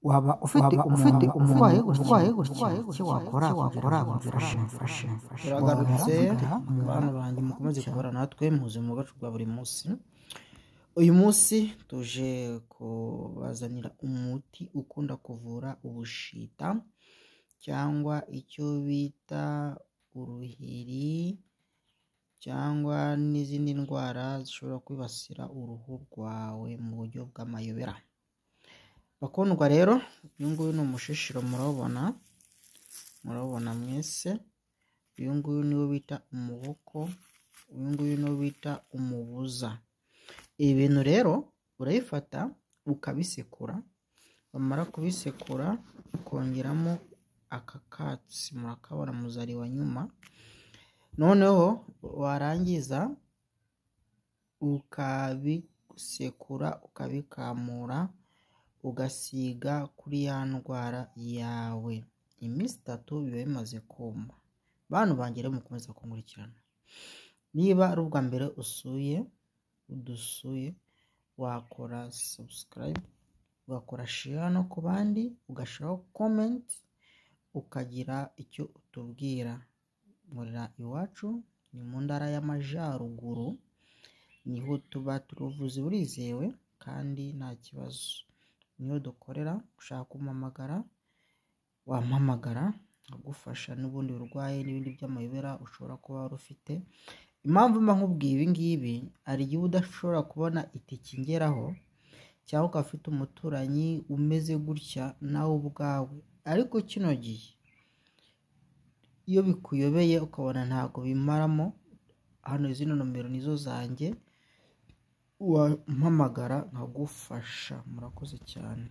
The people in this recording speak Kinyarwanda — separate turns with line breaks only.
Waba ufite umuntu urwaye gutya, icyo wakora kugira ngo umufashe?
Turagarutse, bantu banjye, mukomeze kubara natwe mu buzima bwacu bwa buri munsi. Uyu munsi tuje kubazanira umuti ukunda kuvura ubushita cyangwa icyo bita uruheri cyangwa n'izindi ndwara zishobora kwibasira uruhu rwawe mu buryo bw'amayobera. Bakundwa rero, uyu nguyu ni umushishiro, murawubona, murawubona mwese. Uyu nguyu niwo bita umuboko, uyu nguyu niwo bita umubuza. Ibi bintu rero urabifata ukabisekura, wamara kubisekura ukongeramo aka katsi, murakabona muzari wa nyuma. Noneho warangiza ukabisekura, ukabikamura, ugasiga kuri ya ndwara yawe. Iminsi 3 biba bimaze kuma. Bantu banjye rero, mukomeza kunkurikirana. Niba ari ubwa mbere usuye, udusuye, wakora subscribe, ugakora share no ku bandi, ugashyiraho comment, ukagira icyo utubwira. Nkorera iwacu ni mu Ntara y'Amajyaruguru, niho tuba turi. Ubuvuzi burizewe kandi nta kibazo, niho dukorera. Ushaka kumpamagara wampamagara, nkagufasha n'ubundi burwayi n'ibindi by'amayobera ushobora kuba wari ufite. Impamvu mba nkubwiye ibi ngibi, hari igihe udashobora kubona itike ingeraho cyangwa ukaba ufite umuturanyi umeze gutya nawe ubwawe. Ariko kino gihe iyo bikuyobeye ukabona ntabwo bimaramo, hano zino nomero nizo zanjye, wampamagara nkagufasha. Murakoze cyane.